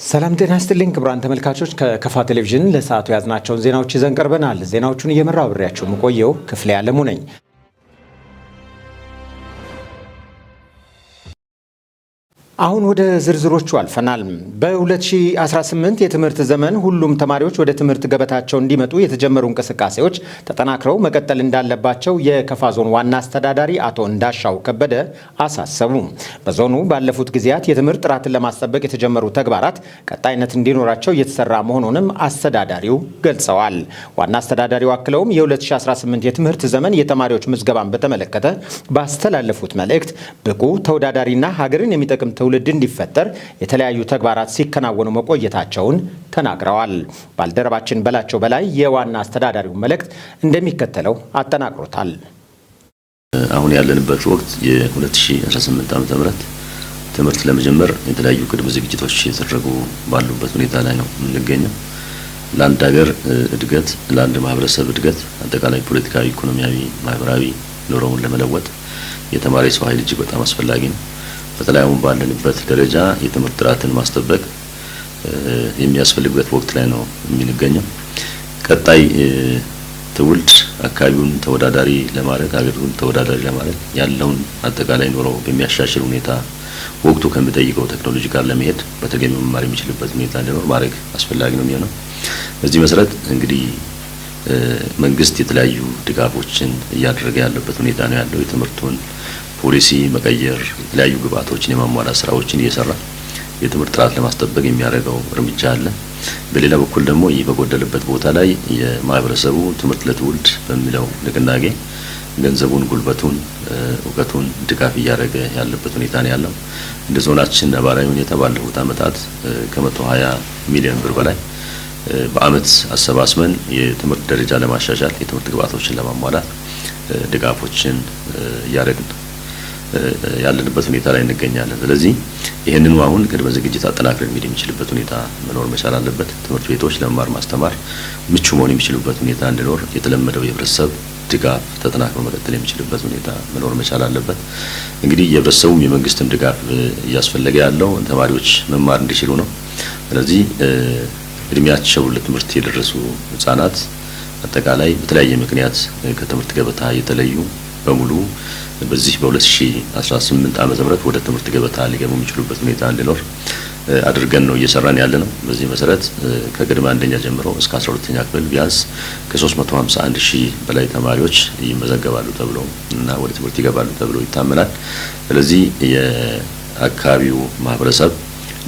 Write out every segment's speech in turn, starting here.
ሰላም ጤና ይስጥልኝ ክቡራን ተመልካቾች፣ ከከፋ ቴሌቪዥን ለሰዓቱ የያዝናቸውን ዜናዎች ይዘን ቀርበናል። ዜናዎቹን እየመራው አብሬያችሁ የምቆየው ክፍሌ አለሙ ነኝ። አሁን ወደ ዝርዝሮቹ አልፈናል። በ2018 የትምህርት ዘመን ሁሉም ተማሪዎች ወደ ትምህርት ገበታቸው እንዲመጡ የተጀመሩ እንቅስቃሴዎች ተጠናክረው መቀጠል እንዳለባቸው የከፋ ዞን ዋና አስተዳዳሪ አቶ እንዳሻው ከበደ አሳሰቡ። በዞኑ ባለፉት ጊዜያት የትምህርት ጥራትን ለማስጠበቅ የተጀመሩ ተግባራት ቀጣይነት እንዲኖራቸው እየተሰራ መሆኑንም አስተዳዳሪው ገልጸዋል። ዋና አስተዳዳሪው አክለውም የ2018 የትምህርት ዘመን የተማሪዎች ምዝገባን በተመለከተ ባስተላለፉት መልእክት ብቁ ተወዳዳሪና ሀገርን የሚጠቅም ትውልድ እንዲፈጠር የተለያዩ ተግባራት ሲከናወኑ መቆየታቸውን ተናግረዋል። ባልደረባችን በላቸው በላይ የዋና አስተዳዳሪው መልእክት እንደሚከተለው አጠናቅሮታል። አሁን ያለንበት ወቅት የ2018 ዓ.ም ትምህርት ለመጀመር የተለያዩ ቅድመ ዝግጅቶች የተደረጉ ባሉበት ሁኔታ ላይ ነው የምንገኘው። ለአንድ ሀገር እድገት፣ ለአንድ ማህበረሰብ እድገት አጠቃላይ ፖለቲካዊ፣ ኢኮኖሚያዊ፣ ማህበራዊ ኑሮውን ለመለወጥ የተማሪ ሰው ኃይል እጅግ በጣም አስፈላጊ ነው። በተለይ አሁን ባለንበት ደረጃ የትምህርት ጥራትን ማስጠበቅ የሚያስፈልግበት ወቅት ላይ ነው የምንገኘው። ቀጣይ ትውልድ አካባቢውን ተወዳዳሪ ለማድረግ፣ ሀገሩን ተወዳዳሪ ለማድረግ፣ ያለውን አጠቃላይ ኑሮ በሚያሻሽል ሁኔታ ወቅቱ ከሚጠይቀው ቴክኖሎጂ ጋር ለመሄድ በተገቢው መማር የሚችልበት ሁኔታ እንዲኖር ማድረግ አስፈላጊ ነው የሚሆነው። በዚህ መሰረት እንግዲህ መንግስት የተለያዩ ድጋፎችን እያደረገ ያለበት ሁኔታ ነው ያለው። የትምህርቱን ፖሊሲ መቀየር፣ የተለያዩ ግብአቶችን የማሟላት ስራዎችን እየሰራ የትምህርት ጥራት ለማስጠበቅ የሚያደርገው እርምጃ አለ። በሌላ በኩል ደግሞ ይህ በጎደለበት ቦታ ላይ የማህበረሰቡ ትምህርት ለትውልድ በሚለው ንቅናቄ ገንዘቡን፣ ጉልበቱን፣ እውቀቱን ድጋፍ እያደረገ ያለበት ሁኔታ ነው ያለው። እንደ ዞናችን ነባራዊ ሁኔታ ባለፉት ዓመታት ከ120 ሚሊዮን ብር በላይ በአመት አሰባስበን የትምህርት ደረጃ ለማሻሻል፣ የትምህርት ግብአቶችን ለማሟላት ድጋፎችን እያደረግን ያለንበት ሁኔታ ላይ እንገኛለን። ስለዚህ ይህንኑ አሁን ቅድመ ዝግጅት አጠናክረን መሄድ የሚችልበት ሁኔታ መኖር መቻል አለበት። ትምህርት ቤቶች ለመማር ማስተማር ምቹ መሆን የሚችሉበት ሁኔታ እንዲኖር የተለመደው የህብረተሰብ ድጋፍ ተጠናክሮ መቀጠል የሚችልበት ሁኔታ መኖር መቻል አለበት። እንግዲህ የህብረተሰቡም የመንግስትም ድጋፍ እያስፈለገ ያለው ተማሪዎች መማር እንዲችሉ ነው። ስለዚህ እድሜያቸው ለትምህርት የደረሱ ህጻናት አጠቃላይ በተለያየ ምክንያት ከትምህርት ገበታ የተለዩ በሙሉ በዚህ በ2018 ዓመተ ምህረት ወደ ትምህርት ገበታ ሊገቡ የሚችሉበት ሁኔታ እንዲኖር አድርገን ነው እየሰራን ያለ ነው። በዚህ መሰረት ከቅድመ አንደኛ ጀምሮ እስከ 12ኛ ክፍል ቢያንስ ከ351 ሺህ በላይ ተማሪዎች ይመዘገባሉ ተብሎ እና ወደ ትምህርት ይገባሉ ተብሎ ይታመናል። ስለዚህ የአካባቢው ማህበረሰብ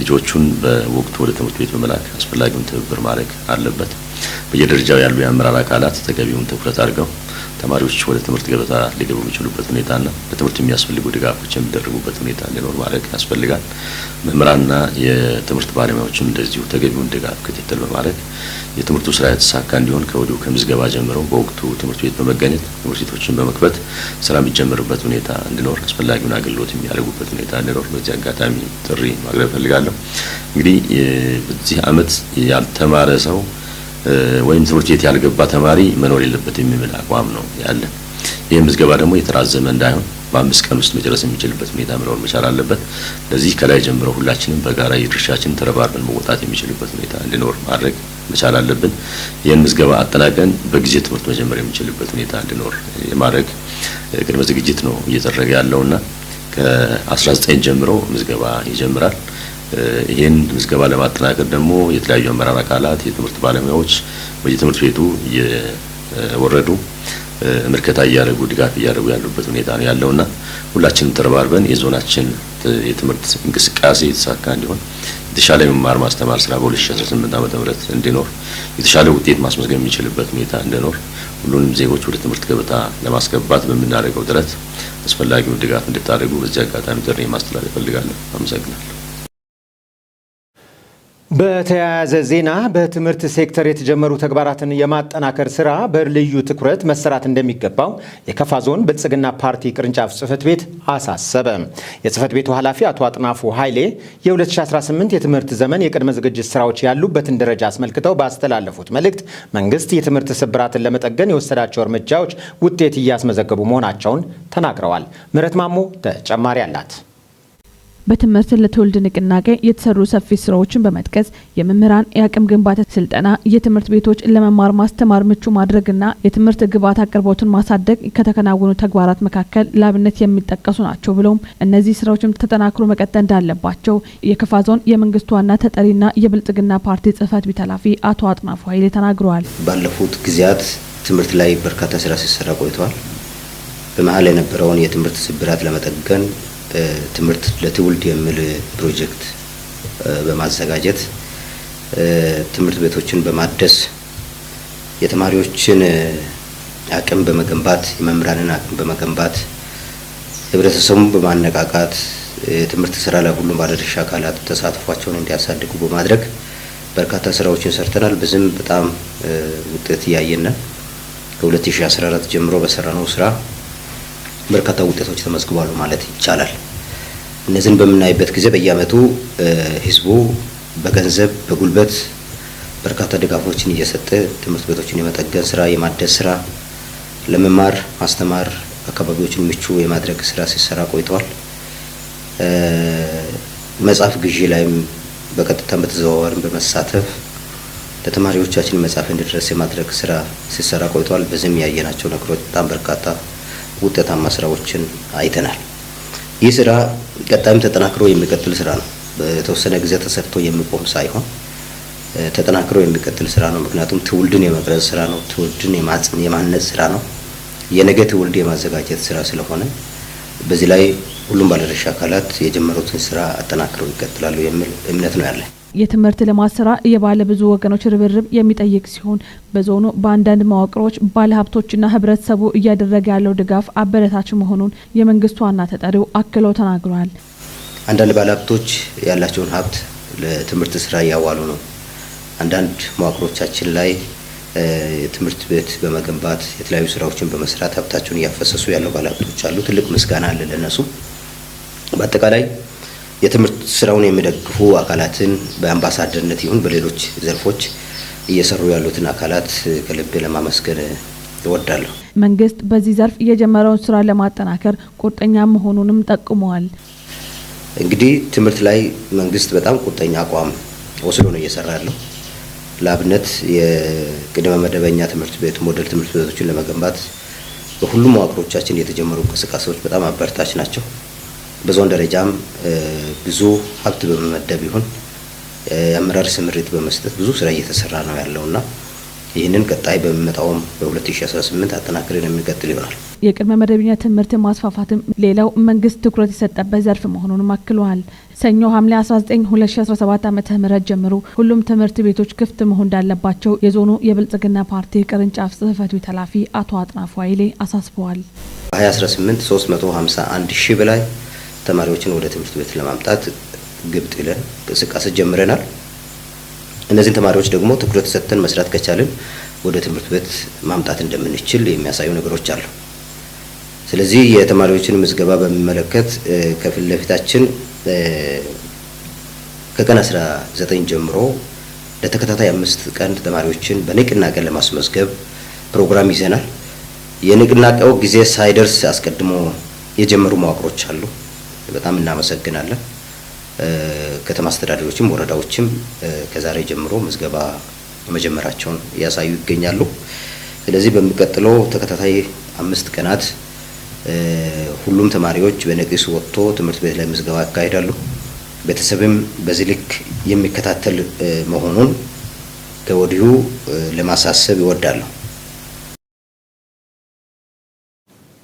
ልጆቹን በወቅቱ ወደ ትምህርት ቤት በመላክ አስፈላጊውን ትብብር ማድረግ አለበት። በየደረጃው ያሉ የአመራር አካላት ተገቢውን ትኩረት አድርገው ተማሪዎች ወደ ትምህርት ገበታ ሊገቡ የሚችሉበት ሁኔታና ለትምህርት የሚያስፈልጉ ድጋፎች የሚደረጉበት ሁኔታ እንዲኖር ማድረግ ያስፈልጋል። መምህራንና የትምህርት ባለሙያዎችም እንደዚሁ ተገቢውን ድጋፍ ክትትል በማድረግ የትምህርቱ ስራ የተሳካ እንዲሆን ከወዲሁ ከምዝገባ ጀምረው በወቅቱ ትምህርት ቤት በመገኘት ትምህርት ቤቶችን በመክፈት ስራ የሚጀምርበት ሁኔታ እንዲኖር አስፈላጊውን አገልግሎት የሚያደርጉበት ሁኔታ እንዲኖር በዚህ አጋጣሚ ጥሪ ማቅረብ እፈልጋለሁ። እንግዲህ በዚህ ዓመት ያልተማረ ሰው ወይም ትምህርት ቤት ያልገባ ተማሪ መኖር የለበትም የሚል አቋም ነው ያለ። ይህ ምዝገባ ደግሞ የተራዘመ እንዳይሆን በ5 ቀን ውስጥ መጨረስ የሚችልበት ሁኔታ መኖር መቻል አለበት። ለዚህ ከላይ ጀምሮ ሁላችንም በጋራ የድርሻችንን ተረባርበን መወጣት የሚችልበት ሁኔታ እንዲኖር ማድረግ መቻል አለብን። ይህን ምዝገባ አጠናቀን በጊዜ ትምህርት መጀመር የሚችልበት ሁኔታ እንዲኖር የማድረግ ቅድመ ዝግጅት ነው እየተደረገ ያለውና ከ19 ጀምሮ ምዝገባ ይጀምራል። ይህን ምዝገባ ለማጠናከር ደግሞ የተለያዩ አመራር አካላት፣ የትምህርት ባለሙያዎች በየትምህርት ቤቱ እየወረዱ ምልከታ እያደረጉ ድጋፍ እያደረጉ ያሉበት ሁኔታ ነው ያለውና ሁላችንም ተረባርበን የዞናችን የትምህርት እንቅስቃሴ የተሳካ እንዲሆን፣ የተሻለ የመማር ማስተማር ስራ በ2018 ዓ.ም እንዲኖር፣ የተሻለ ውጤት ማስመዝገብ የሚችልበት ሁኔታ እንዲኖር፣ ሁሉንም ዜጎች ወደ ትምህርት ገበታ ለማስገባት በምናደርገው ጥረት አስፈላጊውን ድጋፍ እንድታደርጉ በዚህ አጋጣሚ ጥሪ ማስተላለፍ እፈልጋለሁ። አመሰግናለሁ። በተያያዘ ዜና በትምህርት ሴክተር የተጀመሩ ተግባራትን የማጠናከር ስራ በልዩ ትኩረት መሰራት እንደሚገባው የከፋ ዞን ብልጽግና ፓርቲ ቅርንጫፍ ጽህፈት ቤት አሳሰበ። የጽህፈት ቤቱ ኃላፊ አቶ አጥናፉ ኃይሌ የ2018 የትምህርት ዘመን የቅድመ ዝግጅት ስራዎች ያሉበትን ደረጃ አስመልክተው ባስተላለፉት መልእክት መንግስት የትምህርት ስብራትን ለመጠገን የወሰዳቸው እርምጃዎች ውጤት እያስመዘገቡ መሆናቸውን ተናግረዋል። ምህረት ማሞ ተጨማሪ አላት። በትምህርት ለትውልድ ንቅናቄ የተሰሩ ሰፊ ስራዎችን በመጥቀስ የመምህራን የአቅም ግንባታ ስልጠና፣ የትምህርት ቤቶች ለመማር ማስተማር ምቹ ማድረግና የትምህርት ግብዓት አቅርቦትን ማሳደግ ከተከናወኑ ተግባራት መካከል ለአብነት የሚጠቀሱ ናቸው ብለውም እነዚህ ስራዎችም ተጠናክሮ መቀጠል እንዳለባቸው የከፋ ዞን የመንግስት ዋና ተጠሪና የብልጽግና ፓርቲ ጽህፈት ቤት ኃላፊ አቶ አጥናፉ ኃይሌ ተናግረዋል። ባለፉት ጊዜያት ትምህርት ላይ በርካታ ስራ ሲሰራ ቆይተዋል። በመሀል የነበረውን የትምህርት ስብራት ለመጠገን ትምህርት ለትውልድ የሚል ፕሮጀክት በማዘጋጀት ትምህርት ቤቶችን በማደስ፣ የተማሪዎችን አቅም በመገንባት፣ የመምህራንን አቅም በመገንባት፣ ህብረተሰቡን በማነቃቃት፣ የትምህርት ስራ ላይ ሁሉም ባለድርሻ አካላት ተሳትፏቸውን እንዲያሳድጉ በማድረግ በርካታ ስራዎችን ሰርተናል። በዚህም በጣም ውጤት እያየን፣ ከ2014 ጀምሮ በሰራነው ስራ በርካታ ውጤቶች ተመዝግቧል ማለት ይቻላል። እነዚህን በምናይበት ጊዜ በየአመቱ ህዝቡ በገንዘብ፣ በጉልበት በርካታ ድጋፎችን እየሰጠ ትምህርት ቤቶችን የመጠገን ስራ፣ የማደስ ስራ፣ ለመማር ማስተማር አካባቢዎችን ምቹ የማድረግ ስራ ሲሰራ ቆይተዋል። መጽሐፍ ግዢ ላይም በቀጥታም በተዘዋዋሪም በመሳተፍ ለተማሪዎቻችን መጽሐፍ እንዲደርስ የማድረግ ስራ ሲሰራ ቆይተዋል። በዚህም ያየናቸው ነገሮች በጣም በርካታ ውጤታማ ስራዎችን አይተናል። ይህ ስራ ቀጣይም ተጠናክሮ የሚቀጥል ስራ ነው። በተወሰነ ጊዜ ተሰርቶ የሚቆም ሳይሆን ተጠናክሮ የሚቀጥል ስራ ነው። ምክንያቱም ትውልድን የመቅረጽ ስራ ነው። ትውልድን የማነጽ ስራ ነው። የነገ ትውልድ የማዘጋጀት ስራ ስለሆነ በዚህ ላይ ሁሉም ባለድርሻ አካላት የጀመሩትን ስራ አጠናክረው ይቀጥላሉ የሚል እምነት ነው ያለ። የትምህርት ልማት ስራ የባለ ብዙ ወገኖች ርብርብ የሚጠይቅ ሲሆን በዞኑ በአንዳንድ መዋቅሮች፣ ባለሀብቶችና ህብረተሰቡ እያደረገ ያለው ድጋፍ አበረታች መሆኑን የመንግስት ዋና ተጠሪው አክለው ተናግረዋል። አንዳንድ ባለሀብቶች ያላቸውን ሀብት ለትምህርት ስራ እያዋሉ ነው። አንዳንድ መዋቅሮቻችን ላይ ትምህርት ቤት በመገንባት፣ የተለያዩ ስራዎችን በመስራት ሀብታቸውን እያፈሰሱ ያለው ባለሀብቶች አሉ። ትልቅ ምስጋና አለ ለነሱ። በአጠቃላይ የትምህርት ስራውን የሚደግፉ አካላትን፣ በአምባሳደርነት ይሁን በሌሎች ዘርፎች እየሰሩ ያሉትን አካላት ከልብ ለማመስገን እወዳለሁ። መንግስት በዚህ ዘርፍ የጀመረውን ስራ ለማጠናከር ቁርጠኛ መሆኑንም ጠቁመዋል። እንግዲህ ትምህርት ላይ መንግስት በጣም ቁርጠኛ አቋም ወስዶ ነው እየሰራ ያለው። ለአብነት የቅድመ መደበኛ ትምህርት ቤት፣ ሞዴል ትምህርት ቤቶችን ለመገንባት በሁሉም መዋቅሮቻችን የተጀመሩ እንቅስቃሴዎች በጣም አበረታች ናቸው። በዞን ደረጃም ብዙ ሀብት በመመደብ ይሁን የአመራር ስምሪት በመስጠት ብዙ ስራ እየተሰራ ነው ያለውና ይህንን ቀጣይ በሚመጣውም በ2018 አጠናክረን የሚቀጥል ይሆናል። የቅድመ መደበኛ ትምህርት ማስፋፋትም ሌላው መንግስት ትኩረት የሰጠበት ዘርፍ መሆኑንም አክለዋል። ሰኞ ሐምሌ 19 2017 ዓ.ም ጀምሮ ሁሉም ትምህርት ቤቶች ክፍት መሆን እንዳለባቸው የዞኑ የብልጽግና ፓርቲ ቅርንጫፍ ጽህፈት ቤት ኃላፊ አቶ አጥናፉ ኃይሌ አሳስበዋል። በ2018 351 ሺህ በላይ ተማሪዎችን ወደ ትምህርት ቤት ለማምጣት ግብ ጥለን እንቅስቃሴ ጀምረናል። እነዚህን ተማሪዎች ደግሞ ትኩረት ሰጥተን መስራት ከቻልን ወደ ትምህርት ቤት ማምጣት እንደምንችል የሚያሳዩ ነገሮች አሉ። ስለዚህ የተማሪዎችን ምዝገባ በሚመለከት ከፊት ለፊታችን ከቀን 19 ጀምሮ ለተከታታይ 5 ቀን ተማሪዎችን በንቅናቄ ለማስመዝገብ ፕሮግራም ይዘናል። የንቅናቄው ጊዜ ሳይደርስ አስቀድሞ የጀመሩ መዋቅሮች አሉ። በጣም እናመሰግናለን። ከተማ አስተዳደሮችም ወረዳዎችም ከዛሬ ጀምሮ ምዝገባ መጀመራቸውን እያሳዩ ይገኛሉ። ስለዚህ በሚቀጥለው ተከታታይ 5 ቀናት ሁሉም ተማሪዎች በነቂስ ወጥቶ ትምህርት ቤት ላይ ምዝገባ ያካሂዳሉ። ቤተሰብም በዚህ ልክ የሚከታተል መሆኑን ከወዲሁ ለማሳሰብ እወዳለሁ።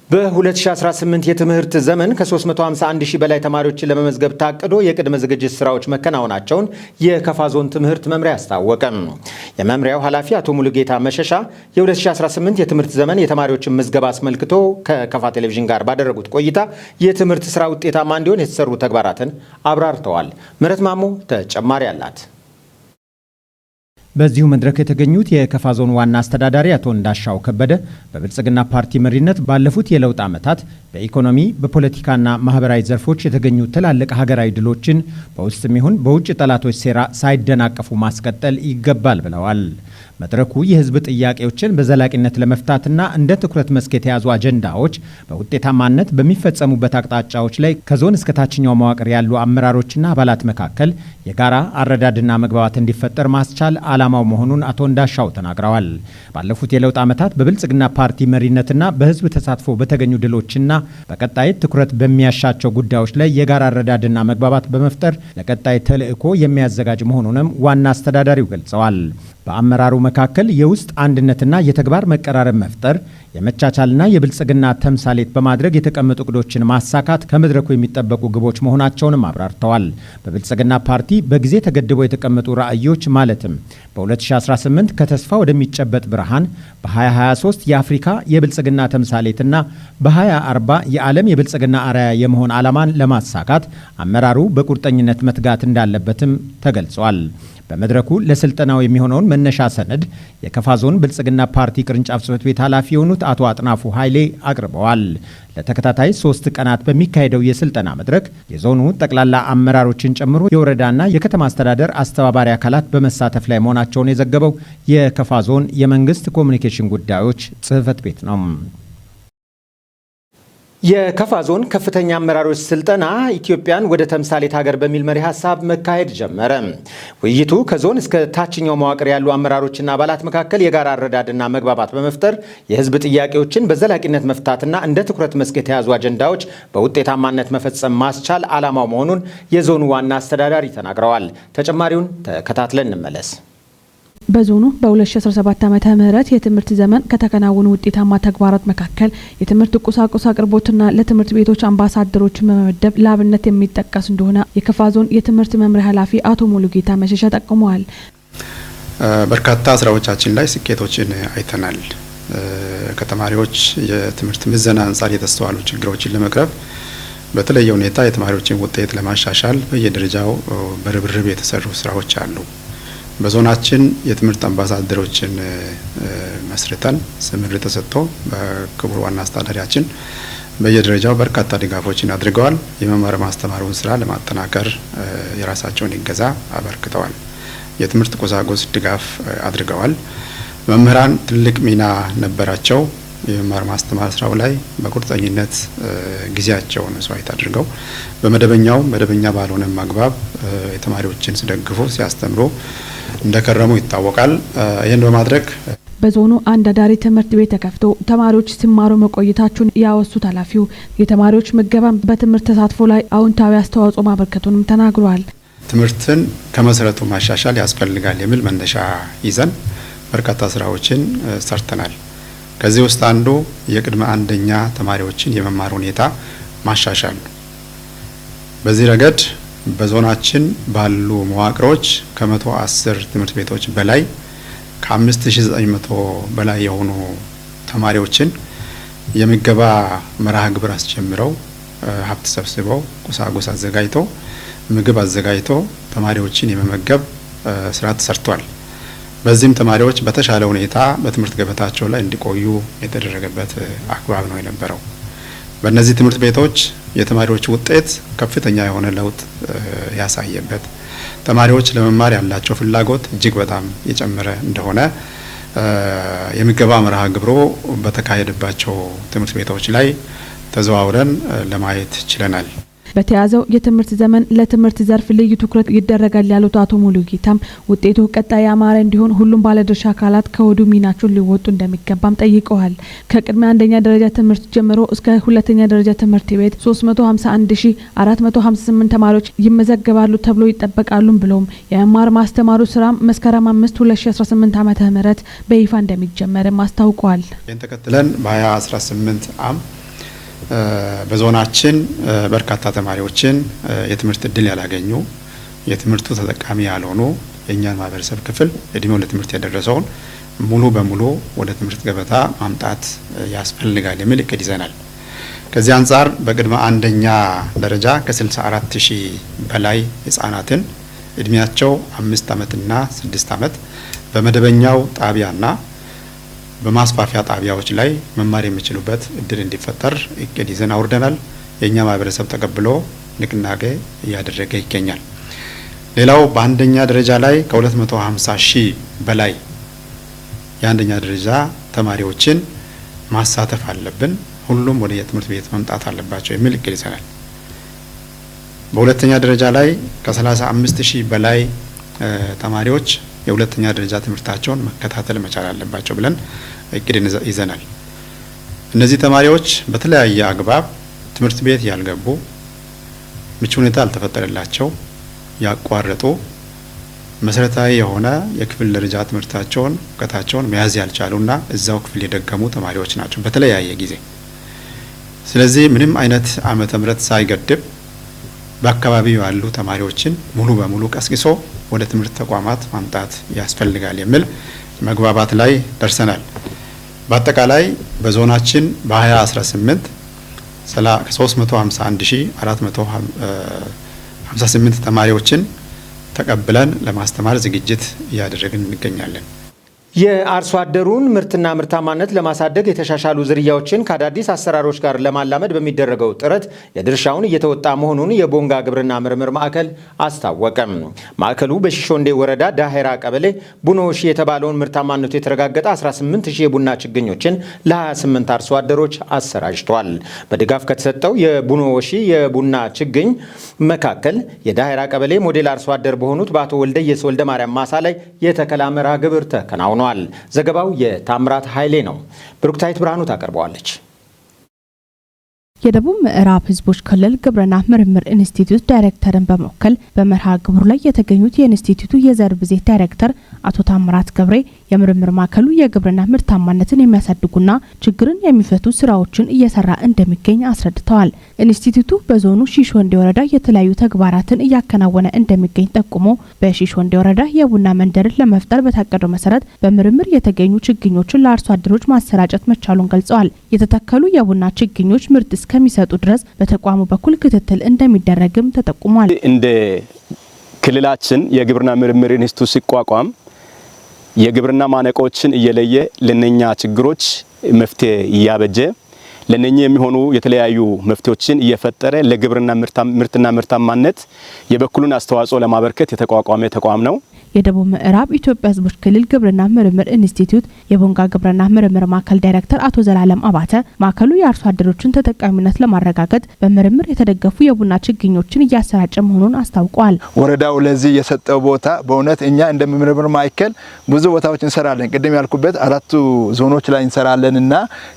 በ2018 የትምህርት ዘመን ከ351 ሺህ በላይ ተማሪዎችን ለመመዝገብ ታቅዶ የቅድመ ዝግጅት ስራዎች መከናወናቸውን የከፋ ዞን ትምህርት መምሪያ አስታወቀ። የመምሪያው ኃላፊ አቶ ሙሉጌታ መሸሻ የ2018 የትምህርት ዘመን የተማሪዎችን ምዝገባ አስመልክቶ ከከፋ ቴሌቪዥን ጋር ባደረጉት ቆይታ የትምህርት ስራ ውጤታማ እንዲሆን የተሰሩ ተግባራትን አብራርተዋል። ምህረት ማሞ ተጨማሪ አላት። በዚሁ መድረክ የተገኙት የከፋ ዞን ዋና አስተዳዳሪ አቶ እንዳሻው ከበደ በብልጽግና ፓርቲ መሪነት ባለፉት የለውጥ ዓመታት በኢኮኖሚ፣ በፖለቲካና ማህበራዊ ዘርፎች የተገኙ ትላልቅ ሀገራዊ ድሎችን በውስጥም ይሁን በውጭ ጠላቶች ሴራ ሳይደናቀፉ ማስቀጠል ይገባል ብለዋል። መድረኩ የህዝብ ጥያቄዎችን በዘላቂነት ለመፍታትና እንደ ትኩረት መስክ የተያዙ አጀንዳዎች በውጤታማነት በሚፈጸሙበት አቅጣጫዎች ላይ ከዞን እስከ ታችኛው መዋቅር ያሉ አመራሮችና አባላት መካከል የጋራ አረዳድና መግባባት እንዲፈጠር ማስቻል ዓላማው መሆኑን አቶ እንዳሻው ተናግረዋል። ባለፉት የለውጥ ዓመታት በብልጽግና ፓርቲ መሪነትና በህዝብ ተሳትፎ በተገኙ ድሎችና በቀጣይ ትኩረት በሚያሻቸው ጉዳዮች ላይ የጋራ አረዳድና መግባባት በመፍጠር ለቀጣይ ተልዕኮ የሚያዘጋጅ መሆኑንም ዋና አስተዳዳሪው ገልጸዋል። በአመራሩ መካከል የውስጥ አንድነትና የተግባር መቀራረብ መፍጠር፣ የመቻቻልና የብልጽግና ተምሳሌት በማድረግ የተቀመጡ እቅዶችን ማሳካት ከመድረኩ የሚጠበቁ ግቦች መሆናቸውንም አብራርተዋል። በብልጽግና ፓርቲ በጊዜ ተገድበው የተቀመጡ ራዕዮች ማለትም በ2018 ከተስፋ ወደሚጨበጥ ብርሃን፣ በ2023 የአፍሪካ የብልጽግና ተምሳሌትና በ2040 የዓለም የብልጽግና አርአያ የመሆን ዓላማን ለማሳካት አመራሩ በቁርጠኝነት መትጋት እንዳለበትም ተገልጿል። በመድረኩ ለስልጠናው የሚሆነውን መነሻ ሰነድ የከፋ ዞን ብልጽግና ፓርቲ ቅርንጫፍ ጽሕፈት ቤት ኃላፊ የሆኑት አቶ አጥናፉ ኃይሌ አቅርበዋል። ለተከታታይ 3 ቀናት በሚካሄደው የስልጠና መድረክ የዞኑ ጠቅላላ አመራሮችን ጨምሮ የወረዳና የከተማ አስተዳደር አስተባባሪ አካላት በመሳተፍ ላይ መሆናቸውን የዘገበው የከፋ ዞን የመንግስት ኮሚኒኬሽን ጉዳዮች ጽሕፈት ቤት ነው። የከፋ ዞን ከፍተኛ አመራሮች ስልጠና ኢትዮጵያን ወደ ተምሳሌት ሀገር በሚል መሪ ሀሳብ መካሄድ ጀመረ። ውይይቱ ከዞን እስከ ታችኛው መዋቅር ያሉ አመራሮችና አባላት መካከል የጋራ አረዳድና መግባባት በመፍጠር የሕዝብ ጥያቄዎችን በዘላቂነት መፍታትና እንደ ትኩረት መስክ የተያዙ አጀንዳዎች በውጤታማነት መፈጸም ማስቻል ዓላማው መሆኑን የዞኑ ዋና አስተዳዳሪ ተናግረዋል። ተጨማሪውን ተከታትለን እንመለስ። በዞኑ በ2017 ዓመተ ምህረት የትምህርት ዘመን ከተከናወኑ ውጤታማ ተግባራት መካከል የትምህርት ቁሳቁስ አቅርቦትና ለትምህርት ቤቶች አምባሳደሮችን በመመደብ ለአብነት የሚጠቀስ እንደሆነ የከፋ ዞን የትምህርት መምሪያ ኃላፊ አቶ ሙሉጌታ መሸሻ ጠቁመዋል። በርካታ ስራዎቻችን ላይ ስኬቶችን አይተናል። ከተማሪዎች የትምህርት ምዘና አንጻር የተስተዋሉ ችግሮችን ለመቅረፍ በተለየ ሁኔታ የተማሪዎችን ውጤት ለማሻሻል በየደረጃው በርብርብ የተሰሩ ስራዎች አሉ። በዞናችን የትምህርት አምባሳደሮችን መስርተን ስምሪት ተሰጥቶ በክቡር ዋና አስተዳዳሪያችን በየደረጃው በርካታ ድጋፎችን አድርገዋል። የመማር ማስተማሩን ስራ ለማጠናከር የራሳቸውን እገዛ አበርክተዋል። የትምህርት ቁሳቁስ ድጋፍ አድርገዋል። መምህራን ትልቅ ሚና ነበራቸው። የመማር ማስተማር ስራው ላይ በቁርጠኝነት ጊዜያቸውን መስዋዕት አድርገው በመደበኛው መደበኛ ባልሆነም አግባብ የተማሪዎችን ሲደግፉ ሲያስተምሩ እንደከረሙ ይታወቃል። ይህን በማድረግ በዞኑ አንድ አዳሪ ትምህርት ቤት ተከፍቶ ተማሪዎች ሲማሩ መቆየታቸውን ያወሱት ኃላፊው የተማሪዎች ምገባን በትምህርት ተሳትፎ ላይ አዎንታዊ አስተዋጽኦ ማበርከቱንም ተናግረዋል። ትምህርትን ከመሰረቱ ማሻሻል ያስፈልጋል የሚል መነሻ ይዘን በርካታ ስራዎችን ሰርተናል። ከዚህ ውስጥ አንዱ የቅድመ አንደኛ ተማሪዎችን የመማር ሁኔታ ማሻሻል ነው። በዚህ ረገድ በዞናችን ባሉ መዋቅሮች ከ110 ትምህርት ቤቶች በላይ ከ5900 በላይ የሆኑ ተማሪዎችን የምገባ መርሃ ግብር አስጀምረው ሀብት ሰብስበው ቁሳቁስ አዘጋጅተው ምግብ አዘጋጅተው ተማሪዎችን የመመገብ ስራ ተሰርቷል። በዚህም ተማሪዎች በተሻለ ሁኔታ በትምህርት ገበታቸው ላይ እንዲቆዩ የተደረገበት አግባብ ነው የነበረው። በእነዚህ ትምህርት ቤቶች የተማሪዎች ውጤት ከፍተኛ የሆነ ለውጥ ያሳየበት፣ ተማሪዎች ለመማር ያላቸው ፍላጎት እጅግ በጣም የጨመረ እንደሆነ የምገባ መርሃ ግብሩ በተካሄደባቸው ትምህርት ቤቶች ላይ ተዘዋውረን ለማየት ችለናል። በተያዘው የትምህርት ዘመን ለትምህርት ዘርፍ ልዩ ትኩረት ይደረጋል ያሉት አቶ ሙሉጌታም ውጤቱ ቀጣይ ያማረ እንዲሆን ሁሉም ባለድርሻ አካላት ከወዲሁ ሚናቸውን ሊወጡ እንደሚገባም ጠይቀዋል። ከቅድመ አንደኛ ደረጃ ትምህርት ጀምሮ እስከ ሁለተኛ ደረጃ ትምህርት ቤት 351458 ተማሪዎች ይመዘገባሉ ተብሎ ይጠበቃሉ ብሎም የመማር ማስተማሩ ስራ መስከረም 5 2018 ዓመተ ምህረት በይፋ እንደሚጀመርም አስታውቋል። ይህን ተከትለን በ2018 ዓ.ም በዞናችን በርካታ ተማሪዎችን የትምህርት እድል ያላገኙ፣ የትምህርቱ ተጠቃሚ ያልሆኑ የእኛን ማህበረሰብ ክፍል እድሜው ለትምህርት የደረሰውን ሙሉ በሙሉ ወደ ትምህርት ገበታ ማምጣት ያስፈልጋል የሚል እቅድ ይዘናል። ከዚህ አንጻር በቅድመ አንደኛ ደረጃ ከ64,000 በላይ ህጻናትን እድሜያቸው 5 ዓመትና 6 ዓመት በመደበኛው ጣቢያና በማስፋፊያ ጣቢያዎች ላይ መማር የሚችሉበት እድል እንዲፈጠር እቅድ ይዘን አውርደናል። የእኛ ማህበረሰብ ተቀብሎ ንቅናቄ እያደረገ ይገኛል። ሌላው በአንደኛ ደረጃ ላይ ከ250 ሺህ በላይ የአንደኛ ደረጃ ተማሪዎችን ማሳተፍ አለብን፣ ሁሉም ወደ የትምህርት ቤት መምጣት አለባቸው የሚል እቅድ ይዘናል። በሁለተኛ ደረጃ ላይ ከ35 ሺህ በላይ ተማሪዎች የሁለተኛ ደረጃ ትምህርታቸውን መከታተል መቻል አለባቸው ብለን እቅድ ይዘናል። እነዚህ ተማሪዎች በተለያየ አግባብ ትምህርት ቤት ያልገቡ፣ ምቹ ሁኔታ ያልተፈጠረላቸው፣ ያቋረጡ፣ መሰረታዊ የሆነ የክፍል ደረጃ ትምህርታቸውን እውቀታቸውን መያዝ ያልቻሉና እዛው ክፍል የደገሙ ተማሪዎች ናቸው በተለያየ ጊዜ። ስለዚህ ምንም አይነት ዓመተ ምህረት ሳይገድብ በአካባቢው ያሉ ተማሪዎችን ሙሉ በሙሉ ቀስቅሶ ወደ ትምህርት ተቋማት ማምጣት ያስፈልጋል የሚል መግባባት ላይ ደርሰናል። በአጠቃላይ በዞናችን በ2018 351,458 ተማሪዎችን ተቀብለን ለማስተማር ዝግጅት እያደረግን እንገኛለን። የአርሶ አደሩን ምርትና ምርታማነት ለማሳደግ የተሻሻሉ ዝርያዎችን ከአዳዲስ አሰራሮች ጋር ለማላመድ በሚደረገው ጥረት የድርሻውን እየተወጣ መሆኑን የቦንጋ ግብርና ምርምር ማዕከል አስታወቀም። ማዕከሉ በሺሾንዴ ወረዳ ዳሄራ ቀበሌ ቡኖሺ የተባለውን ምርታማነቱ የተረጋገጠ 18 ሺህ የቡና ችግኞችን ለ28 አርሶ አደሮች አሰራጭቷል። በድጋፍ ከተሰጠው የቡኖሺ የቡና ችግኝ መካከል የዳሄራ ቀበሌ ሞዴል አርሶ አደር በሆኑት በአቶ ወልደየስ ወልደ ማርያም ማሳ ላይ የተከላ መርሃ ግብር ተከናውኗል። ዘገባው የታምራት ኃይሌ ነው። ብሩክታይት ብርሃኑ ታቀርበዋለች። የደቡብ ምዕራብ ህዝቦች ክልል ግብርና ምርምር ኢንስቲትዩት ዳይሬክተርን በመወከል በመርሃ ግብሩ ላይ የተገኙት የኢንስቲትዩቱ የዘር ብዜት ዳይሬክተር አቶ ታምራት ገብሬ የምርምር ማዕከሉ የግብርና ምርታማነትን የሚያሳድጉና ችግርን የሚፈቱ ስራዎችን እየሰራ እንደሚገኝ አስረድተዋል። ኢንስቲትዩቱ በዞኑ ሺሾንዴ ወረዳ የተለያዩ ተግባራትን እያከናወነ እንደሚገኝ ጠቁሞ በሺሾንዴ ወረዳ የቡና መንደርን ለመፍጠር በታቀደው መሰረት በምርምር የተገኙ ችግኞችን ለአርሶ አደሮች ማሰራጨት መቻሉን ገልጸዋል። የተተከሉ የቡና ችግኞች ምርት እስከሚሰጡ ድረስ በተቋሙ በኩል ክትትል እንደሚደረግም ተጠቁሟል። እንደ ክልላችን የግብርና ምርምር ኢንስቲትዩት ሲቋቋም የግብርና ማነቆችን እየለየ ለነኛ ችግሮች መፍትሄ እያበጀ ለነኛ የሚሆኑ የተለያዩ መፍትሄዎችን እየፈጠረ ለግብርና ምርትና ምርታማነት የበኩሉን አስተዋጽኦ ለማበርከት የተቋቋመ ተቋም ነው። የደቡብ ምዕራብ ኢትዮጵያ ሕዝቦች ክልል ግብርና ምርምር ኢንስቲትዩት የቦንጋ ግብርና ምርምር ማዕከል ዳይሬክተር አቶ ዘላለም አባተ ማዕከሉ የአርሶ አደሮችን ተጠቃሚነት ለማረጋገጥ በምርምር የተደገፉ የቡና ችግኞችን እያሰራጨ መሆኑን አስታውቋል። ወረዳው ለዚህ የሰጠው ቦታ በእውነት እኛ እንደ ምርምር ማዕከል ብዙ ቦታዎች እንሰራለን። ቅድም ያልኩበት አራቱ ዞኖች ላይ እንሰራለን እና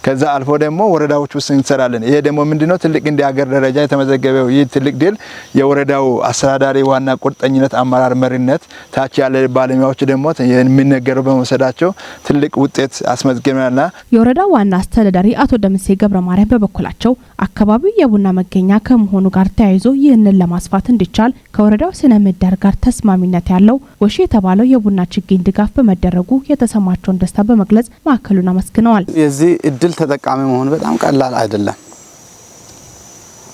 ከዛ አልፎ ደግሞ ወረዳዎች ውስጥ እንሰራለን። ይሄ ደግሞ ምንድነው ትልቅ እንደ ሀገር ደረጃ የተመዘገበው ይህ ትልቅ ድል የወረዳው አስተዳዳሪ ዋና ቁርጠኝነት፣ አመራር መሪነት፣ ታች ያለ ባለሙያዎች ደግሞ የሚነገረው በመውሰዳቸው ትልቅ ውጤት አስመዝግበናልና። የወረዳው ዋና አስተዳዳሪ አቶ ደምሴ ገብረ ማርያም በበኩላቸው አካባቢው የቡና መገኛ ከመሆኑ ጋር ተያይዞ ይህንን ለማስፋት እንዲቻል ከወረዳው ስነ ምህዳር ጋር ተስማሚነት ያለው ወሺ የተባለው የቡና ችግኝ ድጋፍ በመደረጉ የተሰማቸውን ደስታ በመግለጽ ማዕከሉን አመስግነዋል። የዚህ እድል ተጠቃሚ መሆን በጣም ቀላል አይደለም።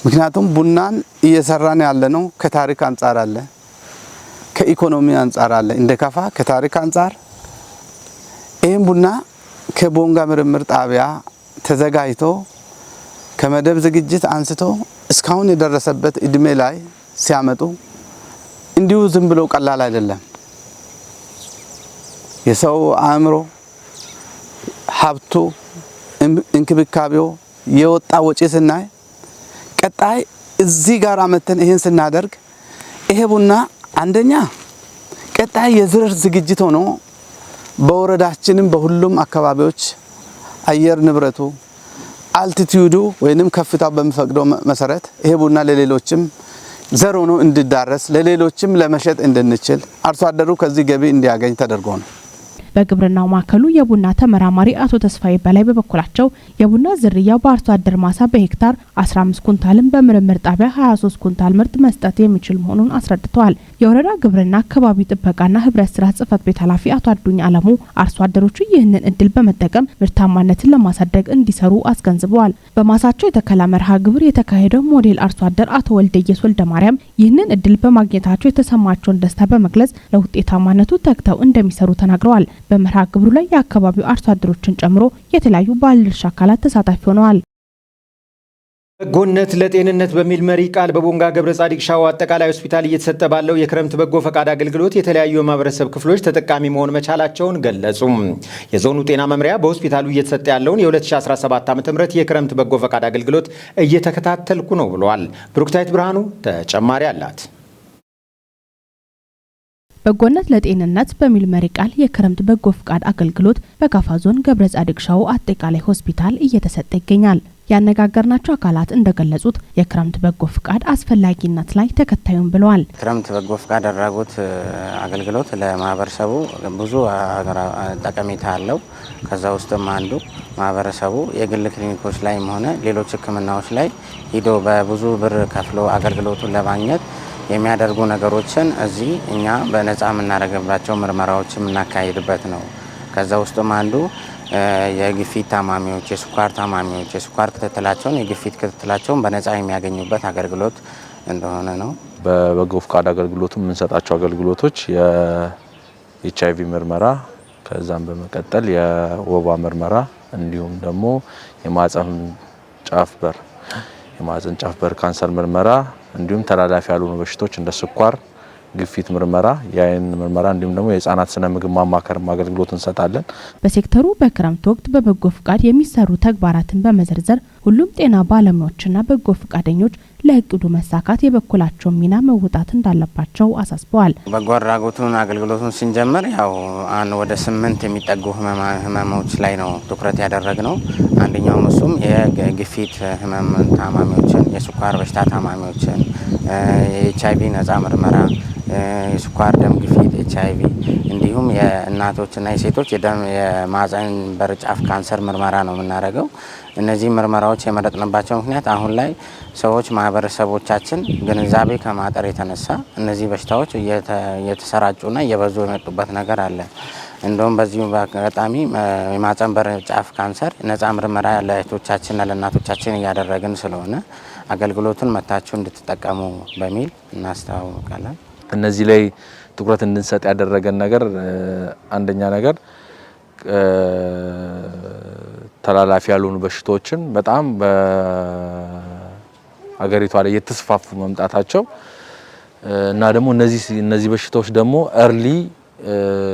ምክንያቱም ቡናን እየሰራን ያለነው ከታሪክ አንጻር አለ፣ ከኢኮኖሚ አንጻር አለ። እንደ ከፋ ከታሪክ አንጻር ይህም ቡና ከቦንጋ ምርምር ጣቢያ ተዘጋጅቶ ከመደብ ዝግጅት አንስቶ እስካሁን የደረሰበት እድሜ ላይ ሲያመጡ እንዲሁ ዝም ብሎ ቀላል አይደለም። የሰው አእምሮ፣ ሀብቱ፣ እንክብካቤው፣ የወጣ ወጪ ስናይ ቀጣይ እዚህ ጋር አመተን ይሄን ስናደርግ ይሄ ቡና አንደኛ ቀጣይ የዘር ዝግጅት ሆኖ በወረዳችንም በሁሉም አካባቢዎች አየር ንብረቱ altitude ኡ ወይንም ከፍታው በሚፈቅደው መሰረት ይሄ ቡና ለሌሎችም ዘር ሆኖ እንዲዳረስ ለሌሎችም ለመሸጥ እንድንችል አርሶ አደሩ ከዚህ ገቢ እንዲያገኝ ተደርጎ ነው። በግብርናው ማዕከሉ የቡና ተመራማሪ አቶ ተስፋዬ በላይ በበኩላቸው የቡና ዝርያው በአርሶ አደር ማሳ በሄክታር 15 ኩንታልን በምርምር ጣቢያ 23 ኩንታል ምርት መስጠት የሚችል መሆኑን አስረድተዋል። የወረዳ ግብርና አካባቢ ጥበቃና ህብረት ስራ ጽሕፈት ቤት ኃላፊ አቶ አዱኛ አለሙ አርሶ አደሮቹ ይህንን እድል በመጠቀም ምርታማነትን ለማሳደግ እንዲሰሩ አስገንዝበዋል። በማሳቸው የተከላ መርሃ ግብር የተካሄደው ሞዴል አርሶ አደር አቶ ወልደየስ ወልደ ማርያም ይህንን እድል በማግኘታቸው የተሰማቸውን ደስታ በመግለጽ ለውጤታማነቱ ተግተው እንደሚሰሩ ተናግረዋል። በመርሃ ግብሩ ላይ የአካባቢው አርሶ አደሮችን ጨምሮ የተለያዩ ባለድርሻ አካላት ተሳታፊ ሆነዋል። በጎነት ለጤንነት በሚል መሪ ቃል በቦንጋ ገብረ ጻዲቅ ሻዎ አጠቃላይ ሆስፒታል እየተሰጠ ባለው የክረምት በጎ ፈቃድ አገልግሎት የተለያዩ የማህበረሰብ ክፍሎች ተጠቃሚ መሆን መቻላቸውን ገለጹ። የዞኑ ጤና መምሪያ በሆስፒታሉ እየተሰጠ ያለውን የ2017 ዓ.ም የክረምት በጎ ፈቃድ አገልግሎት እየተከታተልኩ ነው ብለዋል። ብሩክታይት ብርሃኑ ተጨማሪ አላት። በጎነት ለጤንነት በሚል መሪ ቃል የክረምት በጎ ፍቃድ አገልግሎት በካፋ ዞን ገብረ ጻዲቅ ሻዎ አጠቃላይ ሆስፒታል እየተሰጠ ይገኛል። ያነጋገርናቸው አካላት እንደገለጹት የክረምት በጎ ፍቃድ አስፈላጊነት ላይ ተከታዩን ብለዋል። ክረምት በጎ ፍቃድ አድራጎት አገልግሎት ለማህበረሰቡ ብዙ ጠቀሜታ አለው። ከዛ ውስጥም አንዱ ማህበረሰቡ የግል ክሊኒኮች ላይም ሆነ ሌሎች ሕክምናዎች ላይ ሂዶ በብዙ ብር ከፍሎ አገልግሎቱን ለማግኘት የሚያደርጉ ነገሮችን እዚህ እኛ በነፃ የምናደርግባቸው ምርመራዎች የምናካሂድበት ነው። ከዛ ውስጥም አንዱ የግፊት ታማሚዎች፣ የስኳር ታማሚዎች የስኳር ክትትላቸውን የግፊት ክትትላቸውን በነፃ የሚያገኙበት አገልግሎት እንደሆነ ነው። በበጎ ፍቃድ አገልግሎቱ የምንሰጣቸው አገልግሎቶች የኤችአይቪ ምርመራ፣ ከዛም በመቀጠል የወባ ምርመራ እንዲሁም ደግሞ የማህፀን ጫፍ በር ካንሰር ምርመራ እንዲሁም ተላላፊ ያልሆኑ በሽታዎች እንደ ስኳር፣ ግፊት ምርመራ፣ የአይን ምርመራ እንዲሁም ደግሞ የህፃናት ስነ ምግብ ማማከር አገልግሎት እንሰጣለን። በሴክተሩ በክረምት ወቅት በበጎ ፍቃድ የሚሰሩ ተግባራትን በመዘርዘር ሁሉም ጤና ባለሙያዎችና በጎ ፍቃደኞች ለእቅዱ መሳካት የበኩላቸውን ሚና መወጣት እንዳለባቸው አሳስበዋል። በጎ አድራጎቱን አገልግሎቱን ስንጀምር ያው ወደ 8 የሚጠጉ ህመሞች ላይ ነው ትኩረት ያደረግነው። አንደኛውም እሱም የግፊት ህመም ታማሚዎችን፣ የስኳር በሽታ ታማሚዎችን፣ የኤችአይቪ ነፃ ምርመራ፣ የስኳር ደም ግፊት፣ ኤችአይቪ እንዲሁም የእናቶችና የሴቶች የደም የማህፀን በር ጫፍ ካንሰር ምርመራ ነው የምናደርገው። እነዚህ ምርመራዎች የመረጥንባቸው ምክንያት አሁን ላይ ሰዎች ማህበረሰቦቻችን ግንዛቤ ከማጠር የተነሳ እነዚህ በሽታዎች እየተሰራጩና እየበዙ የመጡበት ነገር አለ። እንደውም በዚሁ አጋጣሚ የማህፀን በር ጫፍ ካንሰር ነፃ ምርመራ ለእህቶቻችንና ለእናቶቻችን እያደረግን ስለሆነ አገልግሎቱን መታችሁ እንድትጠቀሙ በሚል እናስተዋውቃለን። እነዚህ ላይ ትኩረት እንድንሰጥ ያደረገን ነገር አንደኛ ነገር ተላላፊ ያልሆኑ በሽታዎችን በጣም በአገሪቷ ላይ የተስፋፉ መምጣታቸው እና ደግሞ እነዚህ በሽታዎች ደግሞ early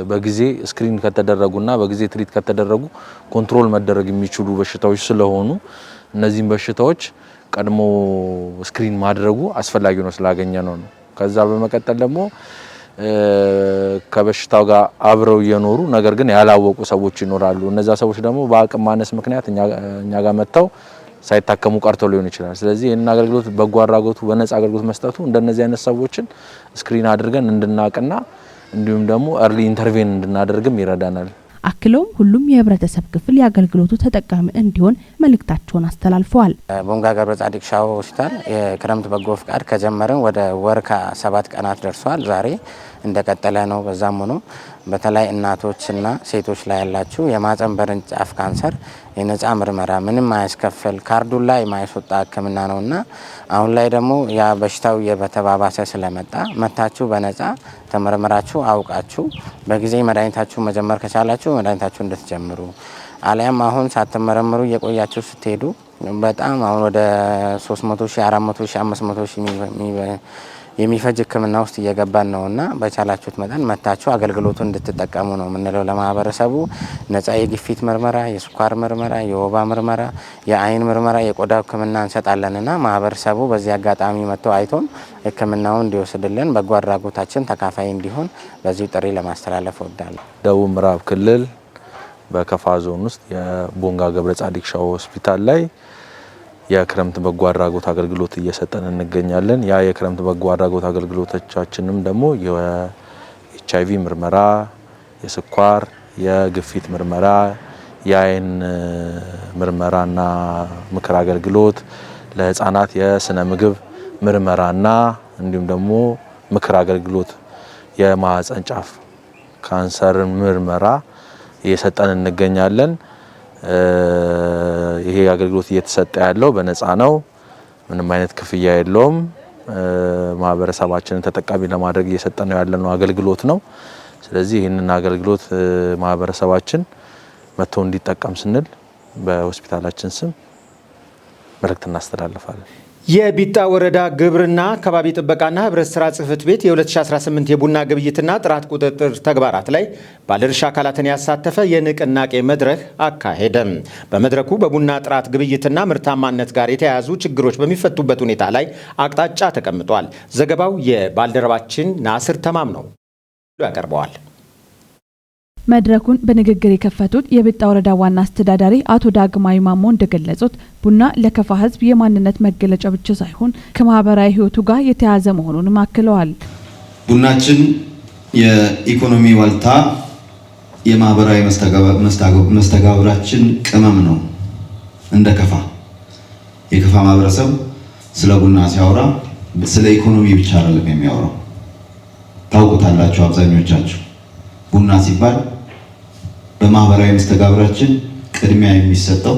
በጊዜ screen ከተደረጉና በጊዜ treat ከተደረጉ control መደረግ የሚችሉ በሽታዎች ስለሆኑ እነዚህን በሽታዎች ቀድሞ screen ማድረጉ አስፈላጊ ነው ስላገኘነው ነው። ከዛ በመቀጠል ደግሞ ከበሽታው ጋር አብረው እየኖሩ ነገር ግን ያላወቁ ሰዎች ይኖራሉ። እነዛ ሰዎች ደግሞ በአቅም ማነስ ምክንያት እኛ ጋር መጥተው ሳይታከሙ ቀርተው ሊሆን ይችላል። ስለዚህ ይህንን አገልግሎት በጎ አድራጎቱ በነፃ አገልግሎት መስጠቱ እንደነዚህ አይነት ሰዎችን screen አድርገን እንድናቅና እንዲሁም ደግሞ early intervene እንድናደርግም ይረዳናል። አክለውም ሁሉም የህብረተሰብ ክፍል የአገልግሎቱ ተጠቃሚ እንዲሆን መልእክታቸውን አስተላልፈዋል። ቦንጋ ገብረ ጻዲቅ ሻዎ ሆስፒታል የክረምት በጎ ፍቃድ ከጀመርን ወደ ወር ከ7 ቀናት ደርሷል። ዛሬ እንደቀጠለ ነው። በዛም ሆኖ በተለይ እናቶችና ሴቶች ላይ ያላችሁ የማህፀን በር ጫፍ ካንሰር የነፃ ምርመራ ምንም አያስከፍል ካርዱ ላይ የማያስወጣ ሕክምና ነውና አሁን ላይ ደግሞ ያ በሽታው እየተባባሰ ስለመጣ መታችሁ በነፃ ተመርምራችሁ አውቃችሁ በጊዜ መድኃኒታችሁ መጀመር ከቻላችሁ መድኃኒታችሁ እንድትጀምሩ፣ አሊያም አሁን ሳትመረምሩ እየቆያችሁ ስትሄዱ በጣም አሁን ወደ 300 ሺህ፣ 400 ሺህ፣ 500 ሺህ የሚፈጅ ሕክምና ውስጥ እየገባን ነውና በቻላችሁት መጠን መታችሁ አገልግሎቱን እንድትጠቀሙ ነው የምንለው። ለማህበረሰቡ ነፃ የግፊት ምርመራ፣ የስኳር ምርመራ፣ የወባ ምርመራ፣ የአይን ምርመራ፣ የቆዳ ሕክምና እንሰጣለንና ማህበረሰቡ በዚህ አጋጣሚ መጥቶ አይቶን ሕክምናውን እንዲወስድልን በጎ አድራጎታችን ተካፋይ እንዲሆን በዚሁ ጥሪ ለማስተላለፍ እወዳለሁ። ደቡብ ምዕራብ ክልል በከፋ ዞን ውስጥ የቦንጋ ገብረ ጻዲቅ ሻዎ ሆስፒታል ላይ የክረምት በጎ አድራጎት አገልግሎት እየሰጠን እንገኛለን። ያ የክረምት በጎ አድራጎት አገልግሎቶቻችንም ደግሞ የኤችአይቪ ምርመራ፣ የስኳር፣ የግፊት ምርመራ፣ የአይን ምርመራና ምክር አገልግሎት፣ ለህፃናት የስነ ምግብ ምርመራና እንዲሁም ደግሞ ምክር አገልግሎት፣ የማህፀን ጫፍ ካንሰር ምርመራ እየሰጠን እንገኛለን። ይሄ አገልግሎት እየተሰጠ ያለው በነፃ ነው። ምንም አይነት ክፍያ የለውም። ማህበረሰባችንን ተጠቃሚ ለማድረግ እየሰጠን ነው ያለነው አገልግሎት ነው። ስለዚህ ይህንን አገልግሎት ማህበረሰባችን መጥቶ እንዲጠቀም ስንል በሆስፒታላችን ስም መልእክት እናስተላልፋለን። የቢጣ ወረዳ ግብርና አካባቢ ጥበቃና ህብረት ስራ ጽሕፈት ቤት የ2018 የቡና ግብይትና ጥራት ቁጥጥር ተግባራት ላይ ባለድርሻ አካላትን ያሳተፈ የንቅናቄ መድረክ አካሄደም። በመድረኩ በቡና ጥራት ግብይትና ምርታማነት ጋር የተያያዙ ችግሮች በሚፈቱበት ሁኔታ ላይ አቅጣጫ ተቀምጧል። ዘገባው የባልደረባችን ናስር ተማም ነው፣ ያቀርበዋል። መድረኩን በንግግር የከፈቱት የቢጣ ወረዳ ዋና አስተዳዳሪ አቶ ዳግማዊ ማሞ እንደገለጹት ቡና ለከፋ ሕዝብ የማንነት መገለጫ ብቻ ሳይሆን ከማህበራዊ ሕይወቱ ጋር የተያያዘ መሆኑንም አክለዋል። ቡናችን የኢኮኖሚ ዋልታ፣ የማህበራዊ መስተጋብራችን ቅመም ነው። እንደ ከፋ የከፋ ማህበረሰብ ስለ ቡና ሲያወራ ስለ ኢኮኖሚ ብቻ አይደለም የሚያወራው። ታውቁታላችሁ አብዛኞቻችሁ። ቡና ሲባል በማህበራዊ መስተጋብራችን ቅድሚያ የሚሰጠው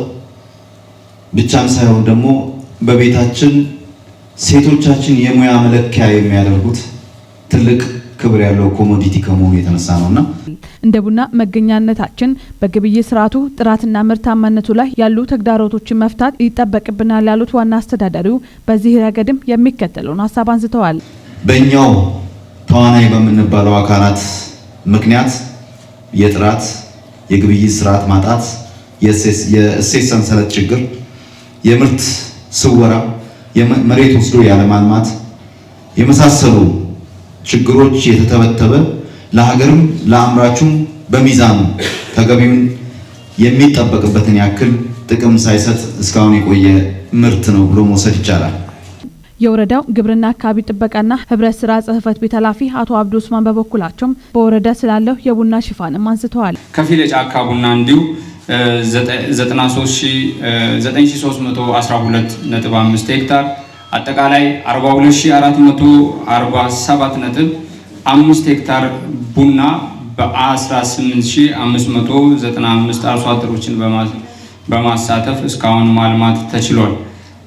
ብቻም ሳይሆን ደግሞ በቤታችን ሴቶቻችን የሙያ መለኪያ የሚያደርጉት ትልቅ ክብር ያለው commodity ከመሆኑ የተነሳ ነውና። እንደ ቡና መገኛነታችን በግብይት ስርዓቱ ጥራትና ምርታማነቱ ላይ ያሉ ተግዳሮቶችን መፍታት ይጠበቅብናል ያሉት ዋና አስተዳዳሪው በዚህ ረገድም የሚከተለውን ሀሳብ አንስተዋል። በእኛው ተዋናይ በምንባለው አካላት ምክንያት የጥራት የግብይት ስርዓት ማጣት፣ የእሴት ሰንሰለት ችግር፣ የምርት ስወራ፣ መሬት ወስዶ ያለማልማት የመሳሰሉ ችግሮች የተተበተበ ለሀገርም ለአምራቹም በሚዛኑ ተገቢውን የሚጠበቅበትን ያክል ጥቅም ሳይሰጥ እስካሁን የቆየ ምርት ነው ብሎ መውሰድ ይቻላል። የወረዳው ግብርና አካባቢ ጥበቃና ህብረት ስራ ጽህፈት ቤት ኃላፊ አቶ አብዱ ኡስማን በበኩላቸውም በወረዳ ስላለው የቡና ሽፋንም አንስተዋል። ከፊል የጫካ ቡና እንዲሁ 9312.5 ሄክታር፣ አጠቃላይ 42447.5 ሄክታር ቡና በ18595 አርሶ አደሮችን በማሳተፍ እስካሁን ማልማት ተችሏል።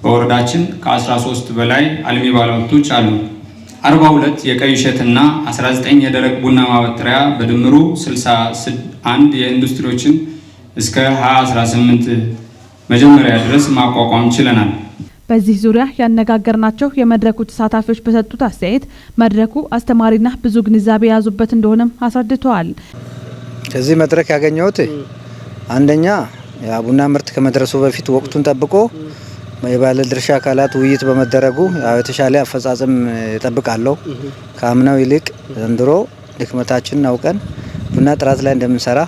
በወረዳችን ከ13 በላይ አልሚ ባለሀብቶች አሉ። 42 የቀይ እሸትና 19 የደረቅ ቡና ማበጠሪያ በድምሩ 61 የኢንዱስትሪዎችን እስከ 2018 መጀመሪያ ድረስ ማቋቋም ችለናል። በዚህ ዙሪያ ያነጋገርናቸው የመድረኩ ተሳታፊዎች በሰጡት አስተያየት መድረኩ አስተማሪና ብዙ ግንዛቤ የያዙበት እንደሆነም አስረድተዋል። ከዚህ መድረክ ያገኘሁት አንደኛ ቡና ምርት ከመድረሱ በፊት ወቅቱን ጠብቆ የባለ ድርሻ አካላት ውይይት በመደረጉ የተሻለ አፈጻጸም እጠብቃለሁ። ከአምናው ይልቅ ዘንድሮ ድክመታችንን አውቀን ቡና ጥራት ላይ እንደምንሰራ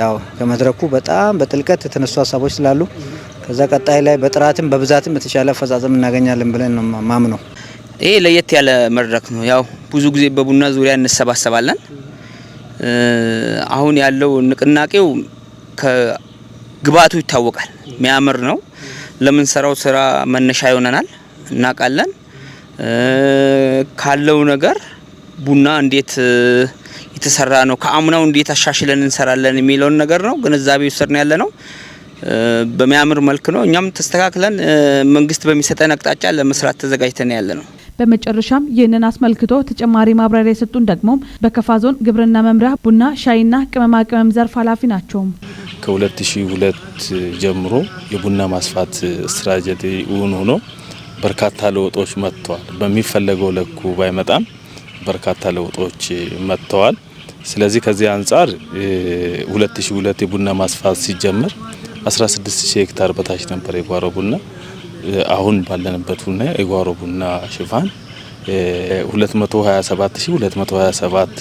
ያው ከመድረኩ በጣም በጥልቀት የተነሱ ሀሳቦች ስላሉ ከዛ ቀጣይ ላይ በጥራትም በብዛትም የተሻለ አፈጻጸም እናገኛለን ብለን ነው ማምነው። ይሄ ለየት ያለ መድረክ ነው። ያው ብዙ ጊዜ በቡና ዙሪያ እንሰባሰባለን። አሁን ያለው ንቅናቄው ከግብአቱ ይታወቃል። የሚያምር ነው። ለምንሰራው ስራ መነሻ ይሆነናል፣ እናውቃለን። ካለው ነገር ቡና እንዴት የተሰራ ነው፣ ከአምናው እንዴት አሻሽለን እንሰራለን የሚለውን ነገር ነው ግንዛቤ ወሰድን ያለ ነው። በሚያምር መልክ ነው። እኛም ተስተካክለን መንግስት በሚሰጠን አቅጣጫ ለመስራት ተዘጋጅተን ያለ ነው። በመጨረሻም ይህንን አስመልክቶ ተጨማሪ ማብራሪያ የሰጡን ደግሞ በከፋ ዞን ግብርና መምሪያ ቡና፣ ሻይና ቅመማ ቅመም ዘርፍ ኃላፊ ናቸው። ከ2002 ጀምሮ የቡና ማስፋት ስትራቴጂ እውን ሆኖ በርካታ ለውጦች መጥተዋል። በሚፈለገው ልኩ ባይመጣም በርካታ ለውጦች መጥተዋል። ስለዚህ ከዚህ አንጻር 2002 የቡና ማስፋት ሲጀምር 16000 ሄክታር በታች ነበር የጓሮ ቡና። አሁን ባለንበት ቡና የጓሮ ቡና ሽፋን 227227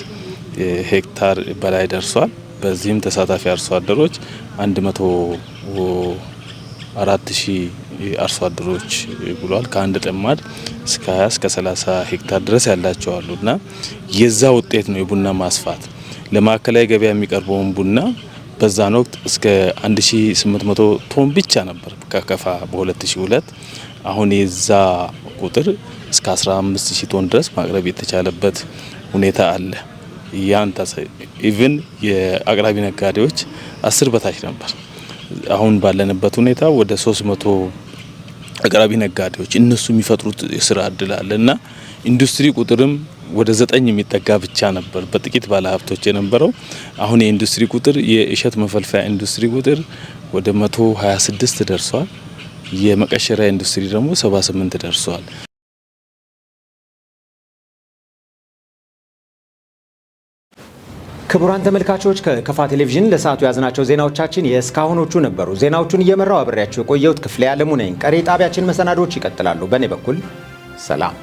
ሄክታር በላይ ደርሷል። በዚህም ተሳታፊ አርሶ አደሮች 104000 አርሶ አደሮች ብሏል። ከአንድ ጥማድ እስከ 20 እስከ 30 ሄክታር ድረስ ያላቸው አሉና የዛ ውጤት ነው የቡና ማስፋት። ለማዕከላዊ ገበያ የሚቀርበውን ቡና በዛን ወቅት እስከ 1800 ቶን ብቻ ነበር ከከፋ በ2002። አሁን የዛ ቁጥር እስከ 15000 ቶን ድረስ ማቅረብ የተቻለበት ሁኔታ አለ። ያን even የአቅራቢ ነጋዴዎች 10 በታች ነበር። አሁን ባለንበት ሁኔታ ወደ 300 አቅራቢ ነጋዴዎች እነሱ የሚፈጥሩት የስራ እድል አለ እና ኢንዱስትሪ ቁጥርም ወደ 9 የሚጠጋ ብቻ ነበር በጥቂት ባለሀብቶች የነበረው። አሁን የኢንዱስትሪ ቁጥር፣ የእሸት መፈልፈያ ኢንዱስትሪ ቁጥር ወደ 126 ደርሷል። የመቀሸሪያ ኢንዱስትሪ ደግሞ 78 ደርሷል። ክቡራን ተመልካቾች፣ ከከፋ ቴሌቪዥን ለሰዓቱ የያዝናቸው ዜናዎቻችን የእስካሁኖቹ ነበሩ። ዜናዎቹን እየመራው አብሬያችሁ የቆየሁት ክፍሌ አለሙ ነኝ። ቀሪ ጣቢያችን መሰናዶዎች ይቀጥላሉ። በእኔ በኩል ሰላም።